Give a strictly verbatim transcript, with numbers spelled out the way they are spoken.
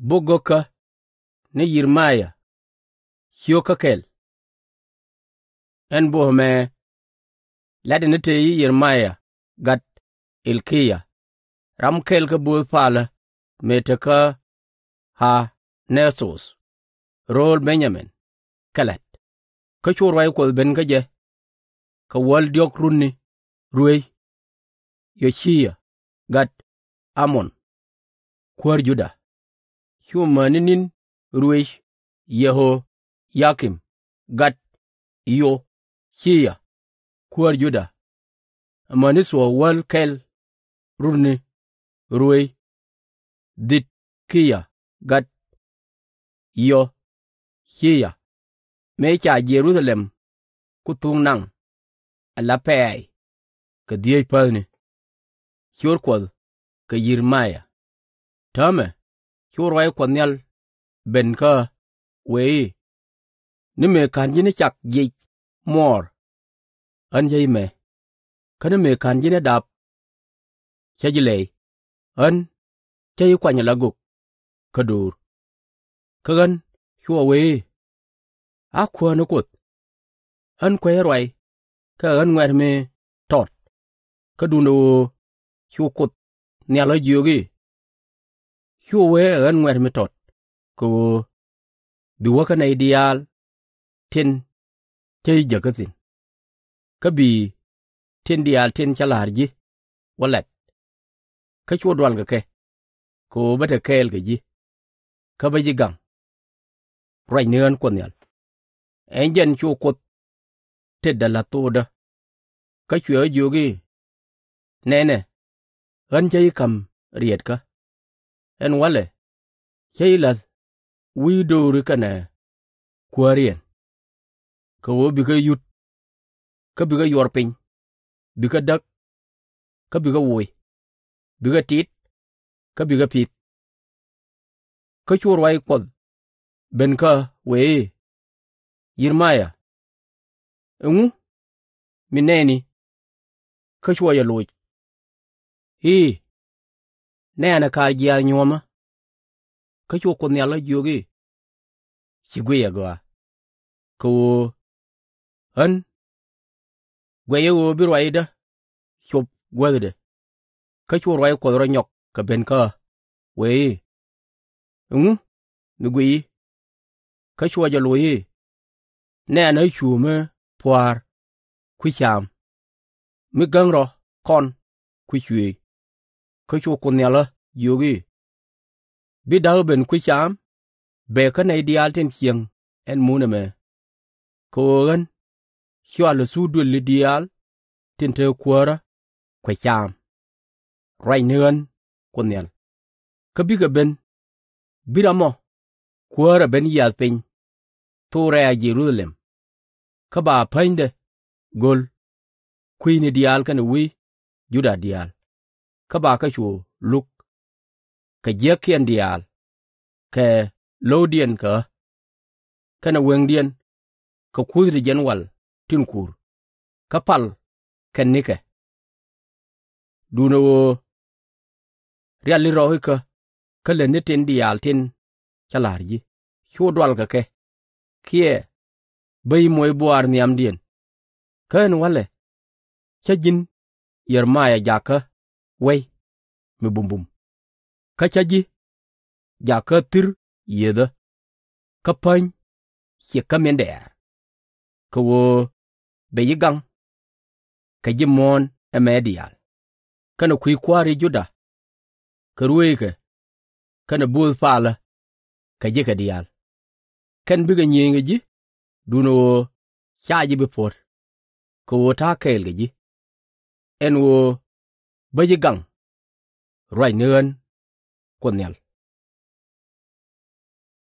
Bok Gɔkä ni Yirmia, ciökä kɛl. Ɛn bok ɛmɛ latdɛ ni tëë ci Yirmia gat Ilkia, ram kɛl kä bo̱o̱th palä mëë te kä Aa-nɛ-thoth, rööl Ben-ya-min, kɛ la̱t. Kä cu ruac Kuɔth ben kä jɛ kɛ wäl diɔ̱k runi ruëëc Yo-cia gat Amon, kuäär Juda. Cu mäni ni̱n ruëëc Yɛ-ɣo-ya-kim gat Yo-cia, kuäär Juda, amäni thuɔ̱k wäl kɛl runi ruëëc Dhid-kia gat Yo-cia, mëë ca Jɛ-ru-tha-lɛm ku thuŋ naŋ ala pɛ̈ɛ̈c kɛ dhieec päthni. Ciöt Kuɔth kɛ Yirmia. Täämɛ cu ruac Kuɔth Nhial ben kä ɣä, wëë i̱, Ni mëë /ka̱n ji̱n cak jiɛc muɔɔr, ɣän cä ji̱ mɛ, kä ni mëë /ka̱n ji̱n dap cä ji̱ lɛy, ɣän cä ji̱ kuany ala gök kä do̱r. Kä ɣän cua wëë i̱, A Kuäär ni Kuoth, ɣän kuecä ruac kɛ ɣän ŋuɛ̈t mi tɔt. Kä duundɛ ɣöö cu Kuoth Nhial ɣä jiök i̱, Cu wee ɛ ɣän ŋuɛ̈t mi tɔt, kɛ ɣöö bi wä kä nɛy diaal tin cä ji̱ jäkä thi̱n, kä bi tin diaal tin cä la̱r ji̱ wä lat. Kä cu dual kɛ kɛ, kɛ ɣöö bä te kɛɛl kɛ ji̱, kä bä ji̱ gaŋ, ruac ni ɣän Kuoth Nhial. Ɛ jɛn cu Kuoth tetdä la̱th thokdä, kä cuɛ ɣä jiök i̱, Nɛnɛ, ɣän cä ji̱ ka̱m rietkä. Ɛn walɛ cä ji̱ la̱th wi̱i̱ do̱ri kɛnɛ kuääriɛn, kɛ ɣöö bikɛ yut, kä bikɛ yuɔr piny, bikɛ däk, kä bikɛ woc, bikɛ tit, kä bikɛ pith. Kä cu ruac Kuɔth ben kä ɣä, wëë i̱, Yirmia, ɛŋu mi nɛni kä cua jɛ loc? I̱, Nɛ̈ɛ̈nɛ kaar jiaath nyuɔ̱ɔ̱mä. Kä cu Kuoth Nhial ɣä jiök i̱, Ci guic agɔaa, kɛ ɣöö ɣän guɛcä ɣöö bi ruacdä cop guäthdɛ. Kä cu ruac Kuɔth rɔ nyɔk kɛ ben kä ɣä, wëë i̱, Ɛŋu mi guici? Kä cua jɛ loc i̱, Nɛ̈ɛ̈nɛ cuup mi pua̱a̱r kui̱c caam, mi gäŋ rɔ kɔn kui̱c cuëëc. Kä cu Kuoth Nhial ɣä jiök i̱, Bi da̱k ben kui̱c caam bɛ kä nɛy diaal tin cieŋ ɛn mun ɛmɛ, kɛ ɣöö ɣän cua la̱th thuk duëli diaal tin te kuäärä kuec caam, ruac ni ɣän Kuoth Nhial. Kä bikɛ ben, bi ram ɔ kuäärä ben yiath piny thok rɛ̈ɛ̈k Jɛ-ru-tha-lɛm, kä ba pänydɛ go̱l kui̱ni diaal kɛnɛ wi̱i̱ Juda diaal, kä bakɛ cu luk kɛ jiäkiɛn diaal, kɛ lo̱wdiɛn kɛ ɣä, kɛnɛ wecdiɛn kɛ kuth ti jiɛn wal tin kur, kä pal kɛn nikɛ. Duundɛ ɣöö riali rɔ̱ ikä kä lätni tin diaal tin cä la̱r ji̱, cu dual kɛ kɛ, kiɛ bä ji̱ moc buaar nhiamdiɛn. Kä ɛn walɛ cä ji̱n Yirmia jakä wec mi bumbum, kä cä ji̱ jakä thir yiëthä, kä päny ciɛ kä min dɛɛr, kɛ ɣöö bɛ ji̱ gaŋ kɛ ji̱ muɔ̱ɔ̱n ɛmɛ diaal, kɛnɛ kui̱ kua̱ri Juda kɛ ruëëckɛ, kɛnɛ bo̱o̱th palä kɛ ji̱ kɛ diaal. Kɛn bikɛ nyieenykɛ ji̱, duundɛ ɣöö /ca ji̱ bi puɔ̱t, kɛ ɣöö ta̱a̱ kɛɛl kɛ ji̱. Ɛn ɣöö bä ji̱ gaŋ, ruac ni ɣän Kuoth Nhial.